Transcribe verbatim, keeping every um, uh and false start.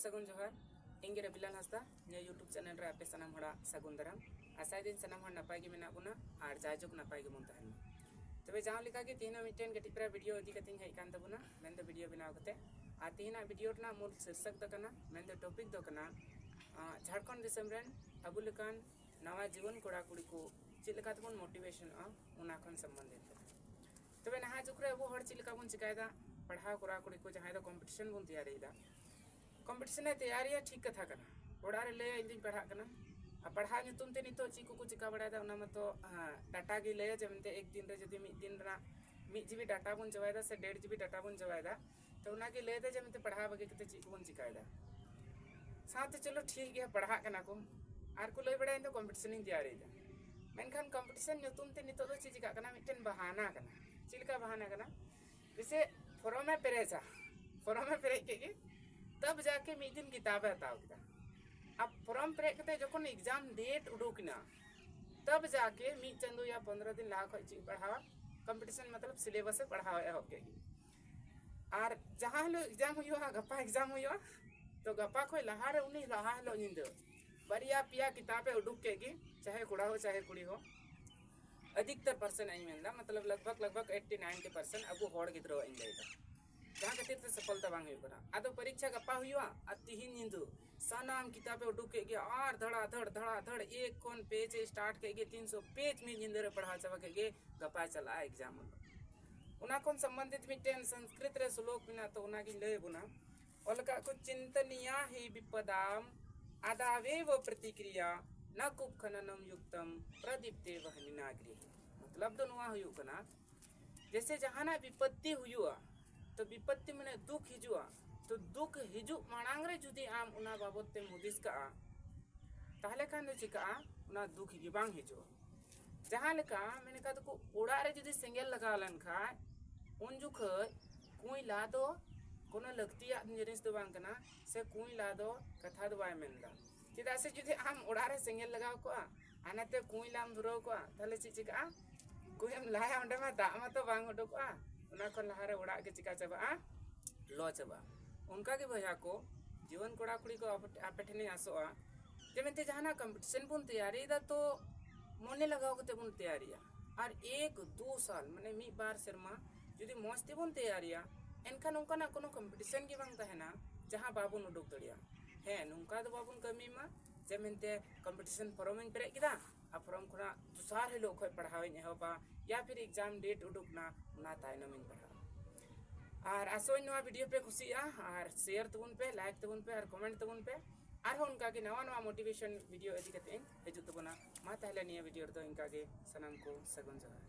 ᱥᱟᱹᱜᱩᱱ ᱡᱚᱦᱟᱨ᱾ ᱤᱧ ᱜᱮ ᱨᱚᱵᱤᱞᱟᱞ ᱦᱟᱸᱥᱫᱟ᱾ ᱱᱤᱭᱟᱹ YouTube ᱪᱮᱱᱮᱞ ᱨᱮ ᱟᱯᱮ ᱥᱟᱱᱟᱢ ᱦᱚᱲᱟᱜ ᱥᱟᱹᱜᱩᱱ ᱫᱟᱨᱟᱢ᱾ ᱟᱥᱟᱭᱮᱫᱟᱹᱧ ᱥᱟᱱᱟᱢ ᱦᱚᱲ ᱱᱟᱯᱟᱭ ᱜᱮ ᱢᱮᱱᱟᱜ ᱵᱚᱱᱟ ᱟᱨ ᱡᱟᱭᱡᱩᱜᱽ ᱱᱟᱯᱟᱭ ᱜᱮᱵᱚᱱ ᱛᱟᱦᱮᱱ ᱢᱟ᱾ ᱛᱚᱵᱮ ᱡᱟᱦᱟᱸ ᱞᱮᱠᱟ ᱜᱮ ᱛᱮᱦᱮᱧ ᱦᱚᱸ ᱢᱤᱫᱴᱮᱱ ᱠᱟᱹᱴᱤᱡ ᱯᱟᱨᱟ ᱵᱷᱤᱰᱤᱭᱳ ᱤᱫᱤ ᱠᱟᱛᱮᱧ ᱦᱮᱡ ᱟᱠᱟᱱ ᱛᱟᱵᱚᱱᱟ, ᱢᱮᱱᱫᱚ ᱵᱷᱤᱰᱤᱭᱳ ᱵᱮᱱᱟᱣ ᱠᱟᱛᱮ᱾ ᱟᱨ ᱛᱮᱦᱮᱧᱟᱜ ᱵᱷᱤᱰᱤᱭᱳ ᱨᱮᱱᱟᱜ ᱢᱩᱞ ᱥᱤᱨᱥᱚᱠ ᱫᱚ ᱠᱟᱱᱟ, ᱢᱮᱱᱫᱚ ᱴᱚᱯᱤᱠ ᱫᱚ ᱠᱟᱱᱟ, ᱟᱸ, ᱡᱷᱟᱲᱠᱷᱚᱸᱰ ᱫᱤᱥᱚᱢ ᱨᱮᱱ ᱟᱵᱚ ᱞᱮᱠᱟᱱ ᱱᱟᱣᱟ ᱡᱩᱣᱟᱹᱱ ᱠᱚᱲᱟ ᱠᱩᱲᱤ ᱠᱚ ᱪᱮᱫ ᱞᱮᱠᱟ ᱛᱮᱵᱚᱱ ᱢᱳᱴᱤᱵᱷᱮᱥᱚᱱᱚᱜᱼᱟ, ᱚᱱᱟ ᱠᱷᱚᱱ ᱥᱚᱢᱵᱚᱱᱫᱷᱤᱛ ᱠᱟᱱᱟ᱾ ᱛᱚᱵᱮ ᱱᱟᱦᱟᱜ ᱡᱩᱜᱽ ᱨᱮ ᱟᱵᱚ ᱦᱚᱲ ᱪᱮᱫ ᱞᱮᱠᱟ ᱵᱚᱱ ᱪᱮᱠᱟᱭᱮᱫᱟ? ᱯᱟᱲᱦᱟᱣ ᱠᱚᱲᱟ ᱠᱩᱲᱤ ᱠᱚ ᱡᱟᱦᱟᱸᱭ ᱫᱚ ᱠᱚᱢᱯᱤᱴᱤᱥᱚᱱ ᱵᱚᱱ ᱛᱮᱭᱟᱨᱤᱭᱮᱫᱟ, ᱠᱚᱢᱯᱤᱴᱤᱥᱚᱱ ᱮ ᱛᱮᱭᱟᱨᱤᱭᱟ, ᱴᱷᱤᱠ ᱠᱟᱛᱷᱟ ᱠᱟᱱᱟ᱾ ᱚᱲᱟᱜ ᱨᱮ ᱞᱟᱹᱭᱟ, "ᱤᱧ ᱫᱩᱧ ᱯᱟᱲᱦᱟᱜ ᱠᱟᱱᱟ", ᱟᱨ ᱯᱟᱲᱦᱟᱣ ᱧᱩᱛᱩᱢ ᱛᱮ ᱱᱤᱛᱚᱜ ᱪᱮᱫ ᱠᱚᱠᱚ ᱪᱤᱠᱟ ᱵᱟᱲᱟᱭᱮᱫᱟ, ᱚᱱᱟ ᱢᱟᱛᱚ, ᱦᱮᱸ, ᱰᱟᱴᱟ ᱜᱮ ᱞᱟᱹᱭᱟ ᱡᱮ ᱢᱮᱱᱛᱮ ᱮᱠ ᱫᱤᱱ ᱨᱮ ᱡᱩᱫᱤ ᱢᱤᱫ ᱫᱤᱱ ᱨᱮᱱᱟᱜ ᱢᱤᱫ ᱡᱤᱵᱤ ᱰᱟᱴᱟ ᱵᱚᱱ ᱪᱟᱵᱟᱭᱮᱫᱟ ᱥᱮ ᱰᱮᱲ ᱡᱤᱵᱤ ᱰᱟᱴᱟ ᱵᱚᱱ ᱪᱟᱵᱟᱭᱮᱫᱟ, ᱛᱚ ᱚᱱᱟᱜᱮ ᱞᱟᱹᱭᱮᱫᱟ ᱡᱮ ᱢᱮᱱᱛᱮ ᱯᱟᱲᱦᱟᱣ ᱵᱟᱹᱜᱤ ᱠᱟᱛᱮ ᱪᱮᱫ ᱠᱚᱵᱚᱱ ᱪᱤᱠᱟᱭᱮᱫᱟ᱾ ᱥᱟᱶᱛᱮ ᱪᱚᱞᱚ ᱴᱷᱤᱠ ᱜᱮᱭᱟ, ᱯᱟᱲᱦᱟᱜ ᱠᱟᱱᱟ ᱠᱚ, ᱟᱨ ᱠᱚ ᱞᱟᱹᱭ ᱵᱟᱲᱟᱭᱟ, "ᱤᱧ ᱫᱚ ᱠᱚᱢᱯᱤᱴᱤᱥᱚᱱ ᱤᱧ ᱛᱮᱭᱟᱨᱤᱭᱮᱫᱟ᱾" ᱢᱮᱱᱠᱷᱟᱱ ᱠᱚᱢᱯᱤᱴᱤᱥᱚᱱ ᱧᱩᱛᱩᱢ ᱛᱮ ᱱᱤᱛᱚᱜ ᱫᱚ ᱪᱮᱫ ᱪᱤᱠᱟᱜ ᱠᱟᱱᱟ? ᱢᱤᱫᱴᱮᱱ ᱵᱟᱦᱟᱱᱟ ᱠᱟᱱᱟ᱾ ᱪᱮᱫ ᱞᱮᱠᱟ ᱵᱟᱦᱟᱱᱟ ᱠᱟᱱᱟ? ᱡᱮᱥᱮ ᱯᱷᱚᱨᱚᱢ ᱮ ᱯᱮᱨᱮᱡᱟ, ᱯᱷᱚᱨᱚᱢ ᱮ ᱯᱮᱨᱮᱡ ᱠᱮᱫ ᱜᱮ, ᱛᱟᱵ ᱡᱟᱠᱮ ᱢᱤᱫ ᱫᱤᱱ ᱠᱤᱛᱟᱵ ᱮ ᱦᱟᱛᱟᱣ ᱠᱮᱫᱟ᱾ ᱟᱨ ᱯᱷᱚᱨᱚᱢ ᱯᱮᱨᱮᱡ ᱠᱟᱛᱮ ᱡᱚᱠᱷᱚᱱ ᱮᱠᱡᱟᱢ ᱰᱮᱴ ᱩᱰᱩᱠ ᱮᱱᱟ, ᱛᱟᱵ ᱡᱟᱠᱮ ᱢᱤᱫ ᱪᱟᱸᱫᱳ ᱭᱟ ᱯᱚᱱᱫᱽᱨᱚ ᱫᱤᱱ ᱞᱟᱦᱟ ᱠᱷᱚᱱ ᱪᱮᱫ ᱯᱟᱲᱦᱟᱣᱟ, ᱠᱚᱢᱯᱤᱴᱤᱥᱚᱱ ᱢᱚᱛᱞᱚᱵ ᱥᱤᱞᱮᱵᱟᱥ ᱮ ᱯᱟᱲᱦᱟᱣ ᱮᱦᱚᱵ ᱠᱮᱫ ᱜᱮ᱾ ᱟᱨ ᱡᱟᱦᱟᱸ ᱦᱤᱞᱳᱜ ᱮᱠᱡᱟᱢ ᱦᱩᱭᱩᱜᱼᱟ, ᱜᱟᱯᱟ ᱮᱠᱡᱟᱢ ᱦᱩᱭᱩᱜᱼᱟ, ᱛᱚ ᱜᱟᱯᱟ ᱠᱷᱚᱱ ᱞᱟᱦᱟᱨᱮ ᱩᱱᱤ ᱞᱟᱦᱟ ᱦᱤᱞᱳᱜ ᱧᱤᱫᱟᱹ ᱵᱟᱨᱭᱟ ᱯᱮᱭᱟ ᱠᱤᱛᱟᱵ ᱮ ᱩᱰᱩᱠ ᱠᱮᱫ ᱜᱮ, ᱪᱟᱦᱮ ᱠᱚᱲᱟ ᱦᱳ ᱪᱟᱦᱮ ᱠᱩᱲᱤ ᱦᱳ᱾ ᱟᱫᱷᱤᱠᱛᱟᱨ ᱯᱟᱨᱥᱮᱱᱴ ᱤᱧ ᱢᱮᱱᱫᱟ, ᱢᱚᱛᱞᱚᱵ ᱞᱟᱜᱽ ᱵᱷᱟᱜᱽ, ᱞᱟᱜᱽ ᱵᱷᱟᱜᱽ ᱮᱭᱤᱴᱤ ᱱᱟᱭᱤᱱᱴᱤ ᱯᱟᱨᱥᱮᱱᱴ ᱟᱵᱚ ᱦᱚᱲ ᱜᱤᱫᱽᱨᱟᱹᱣᱟᱜ ᱤᱧ ᱞᱟᱹᱭᱫᱟ, ᱡᱟᱦᱟᱸ ᱠᱷᱟᱹᱛᱤᱨ ᱛᱮ ᱥᱚᱯᱷᱚᱞᱛᱟ ᱵᱟᱝ ᱦᱩᱭᱩᱜ ᱠᱟᱱᱟ᱾ ᱟᱫᱚ ᱯᱚᱨᱤᱠᱠᱷᱟ ᱜᱟᱯᱟ ᱦᱩᱭᱩᱜᱼᱟ, ᱟᱨ ᱛᱤᱦᱤᱧ ᱧᱤᱫᱟᱹ ᱥᱟᱱᱟᱢ ᱠᱤᱛᱟᱵ ᱮ ᱩᱰᱩᱠ ᱠᱮᱫ ᱜᱮ, ᱟᱨ ᱫᱷᱟᱲᱟ ᱫᱷᱟᱲ ᱫᱷᱟᱲᱟ ᱫᱷᱟᱲ ᱮᱠ ᱠᱷᱚᱱ ᱯᱮᱡᱽ ᱮ ᱥᱴᱟᱨᱴ ᱠᱮᱫ ᱜᱮ, ᱛᱤᱱᱥᱚ ᱯᱮᱡᱽ ᱢᱤᱫ ᱧᱤᱫᱟᱹ ᱨᱮ ᱯᱟᱲᱦᱟᱣ ᱪᱟᱵᱟ ᱠᱮᱫ ᱜᱮ, ᱜᱟᱯᱟᱭ ᱪᱟᱞᱟᱜᱼᱟ ᱮᱠᱡᱟᱢ ᱚᱞ᱾ ᱚᱱᱟ ᱠᱷᱚᱱ ᱥᱚᱢᱵᱚᱱᱫᱷᱤᱛ ᱢᱤᱫᱴᱮᱱ ᱥᱚᱝᱥᱠᱨᱤᱛ ᱨᱮ ᱥᱞᱳᱠ ᱢᱮᱱᱟᱜ, ᱛᱚ ᱚᱱᱟᱜᱤᱧ ᱞᱟᱹᱭ ᱟᱵᱚᱱᱟ᱾ ᱚᱞ ᱠᱟᱜ ᱠᱚ, "ᱪᱤᱱᱛᱟᱱᱤᱭᱟ ᱦᱤ ᱵᱤᱯᱚᱫᱟᱢ ᱟᱫᱟᱵᱮᱵᱚ ᱯᱨᱚᱛᱤᱠᱨᱤᱭᱟ, ᱱᱟ ᱠᱩᱠᱷᱚᱱᱚᱱᱚᱢ ᱭᱩᱠᱛᱚᱢ ᱯᱨᱚᱫᱤᱯᱛᱮ ᱵᱟᱦᱱᱤᱱᱟ ᱜᱨᱤᱦᱤ᱾" ᱢᱚᱛᱞᱚᱵ ᱫᱚ ᱱᱚᱣᱟ ᱦᱩᱭᱩᱜ ᱠᱟᱱᱟ, ᱡᱮᱥᱮ ᱡᱟᱦᱟᱱᱟᱜ ᱵᱤᱯᱚᱛᱛᱤ ᱦᱩᱭᱩᱜᱼᱟ, ᱛᱚ ᱵᱤᱯᱚᱛᱛᱤ ᱢᱟᱱᱮ ᱫᱩᱠ ᱦᱤᱡᱩᱜᱼᱟ, ᱛᱚ ᱫᱩᱠ ᱦᱤᱡᱩᱜ ᱢᱟᱲᱟᱝ ᱨᱮ ᱡᱩᱫᱤ ᱟᱢ ᱚᱱᱟ ᱵᱟᱵᱚᱛ ᱛᱮᱢ ᱦᱩᱫᱤᱥ ᱠᱟᱜᱼᱟ, ᱛᱟᱦᱞᱮ ᱠᱷᱟᱱ ᱫᱚ ᱪᱤᱠᱟᱜᱼᱟ? ᱚᱱᱟ ᱫᱩᱠ ᱜᱮ ᱵᱟᱝ ᱦᱤᱡᱩᱜᱼᱟ᱾ ᱡᱟᱦᱟᱸ ᱞᱮᱠᱟ ᱢᱮᱱ ᱠᱟᱫᱟ ᱠᱚ, ᱚᱲᱟᱜ ᱨᱮ ᱡᱩᱫᱤ ᱥᱮᱸᱜᱮᱞ ᱞᱟᱜᱟᱣ ᱞᱮᱱᱠᱷᱟᱡ, ᱩᱱ ᱡᱚᱠᱷᱚᱡ ᱠᱩᱸᱭᱞᱟ ᱫᱚ ᱠᱳᱱᱳ ᱞᱟᱹᱠᱛᱤᱭᱟᱜ ᱡᱤᱱᱤᱥ ᱫᱚ ᱵᱟᱝ ᱠᱟᱱᱟ, ᱥᱮ ᱠᱩᱸᱭᱞᱟ ᱫᱚ ᱠᱟᱛᱷᱟ ᱫᱚ ᱵᱟᱭ ᱢᱮᱱᱫᱟ᱾ ᱪᱮᱫᱟᱜ ᱥᱮ ᱡᱩᱫᱤ ᱟᱢ ᱚᱲᱟᱜ ᱨᱮ ᱥᱮᱸᱜᱮᱞ ᱞᱟᱜᱟᱣ ᱠᱚᱜᱼᱟ ᱟᱨ ᱱᱟᱛᱮ ᱠᱩᱸᱭᱞᱟᱢ ᱫᱷᱩᱨᱟᱹᱣ ᱠᱚᱜᱼᱟ, ᱛᱟᱦᱞᱮ ᱪᱮᱫ ᱪᱤᱠᱟᱜᱼᱟ? ᱠᱩᱸᱭᱮᱢ ᱞᱟᱭᱟ, ᱚᱸᱰᱮ ᱢᱟ ᱫᱟᱜ ᱢᱟᱛᱚ ᱵᱟᱝ ᱩᱰᱩᱠᱚᱜᱼᱟ, ᱚᱱᱟ ᱠᱷᱚᱱ ᱞᱟᱦᱟᱨᱮ ᱚᱲᱟᱜ ᱜᱮ ᱪᱤᱠᱟ ᱪᱟᱵᱟᱜᱼᱟ? ᱞᱚ ᱪᱟᱵᱟᱜᱼᱟ᱾ ᱚᱱᱠᱟᱜᱮ ᱵᱚᱭᱦᱟ ᱠᱚ, ᱡᱩᱣᱟᱹᱱ ᱠᱚᱲᱟ ᱠᱩᱲᱤ ᱠᱚ ᱟᱯᱮ ᱟᱯᱮ ᱴᱷᱮᱱᱤᱧ ᱟᱥᱚᱜᱼᱟ, ᱡᱮ ᱢᱮᱱᱛᱮ ᱡᱟᱦᱟᱱᱟᱜ ᱠᱚᱢᱯᱤᱴᱤᱥᱮᱱ ᱵᱚᱱ ᱛᱮᱭᱟᱨᱤᱭᱮᱫᱟ ᱛᱚ ᱢᱚᱱᱮ ᱞᱟᱜᱟᱣ ᱠᱟᱛᱮ ᱵᱚᱱ ᱛᱮᱭᱟᱨᱤᱭᱟ᱾ ᱟᱨ ᱮᱠ ᱫᱩ ᱥᱟᱞ ᱢᱟᱱᱮ ᱢᱤᱫ ᱵᱟᱨ ᱥᱮᱨᱢᱟ ᱡᱩᱫᱤ ᱢᱚᱡᱽ ᱛᱮᱵᱚᱱ ᱛᱮᱭᱟᱨᱤᱭᱟ, ᱮᱱᱠᱷᱟᱱ ᱚᱱᱠᱟᱱᱟᱜ ᱠᱳᱱᱳ ᱠᱚᱢᱯᱤᱴᱤᱥᱮᱱ ᱜᱮ ᱵᱟᱝ ᱛᱟᱦᱮᱱᱟ ᱡᱟᱦᱟᱸ ᱵᱟᱵᱚᱱ ᱩᱰᱩᱠ ᱫᱟᱲᱮᱭᱟᱜᱼᱟ᱾ ᱦᱮᱸ, ᱱᱚᱝᱠᱟ ᱫᱚ ᱵᱟᱵᱚᱱ ᱠᱟᱹᱢᱤ ᱢᱟ ᱡᱮ ᱢᱮᱱᱛᱮ ᱠᱚᱢᱯᱤᱴᱤᱥᱮᱱ ᱯᱷᱚᱨᱚᱢ ᱤᱧ ᱯᱮᱨᱮᱡ ᱠᱮᱫᱟ ᱟᱨ ᱯᱷᱚᱨᱚᱢ ᱠᱷᱚᱱᱟᱜ ᱫᱚᱥᱟᱨ ᱦᱤᱞᱳᱜ ᱠᱷᱚᱱ ᱯᱟᱲᱦᱟᱣ ᱤᱧ ᱮᱦᱚᱵᱟ, ᱭᱟ ᱯᱷᱤᱨ ᱮᱠᱡᱟᱢ ᱰᱮᱴ ᱩᱰᱩᱠ ᱱᱟ, ᱚᱱᱟ ᱛᱟᱭᱱᱚᱢ ᱤᱧ ᱯᱟᱲᱦᱟᱣᱟ᱾ ᱟᱨ ᱟᱥᱚᱜ ᱟᱹᱧ ᱱᱚᱣᱟ ᱵᱷᱤᱰᱤᱭᱳ ᱯᱮ ᱠᱩᱥᱤᱭᱟᱜᱼᱟ, ᱟᱨ ᱥᱮᱭᱟᱨ ᱛᱟᱵᱚᱱ ᱯᱮ, ᱞᱟᱭᱤᱠ ᱛᱟᱵᱚᱱ ᱯᱮ ᱟᱨ ᱠᱚᱢᱮᱱᱴ ᱛᱟᱵᱚᱱ ᱯᱮ᱾ ᱟᱨᱦᱚᱸ ᱚᱱᱠᱟᱜᱮ ᱱᱟᱣᱟ ᱱᱟᱣᱟ ᱢᱳᱴᱤᱵᱷᱮᱥᱚᱱ ᱵᱷᱤᱰᱤᱭᱳ ᱤᱫᱤ ᱠᱟᱛᱮ ᱤᱧ ᱦᱤᱡᱩᱜ ᱛᱟᱵᱚᱱᱟ᱾ ᱢᱟ ᱛᱟᱦᱚᱞᱮ ᱱᱤᱭᱟᱹ ᱵᱷᱤᱰᱤᱭᱳ ᱨᱮᱫᱚ ᱤᱱᱠᱟᱜᱮ, ᱥᱟᱱᱟᱢ ᱠᱚ ᱥᱟᱹᱜᱩᱱ ᱡᱚᱦᱟᱨ᱾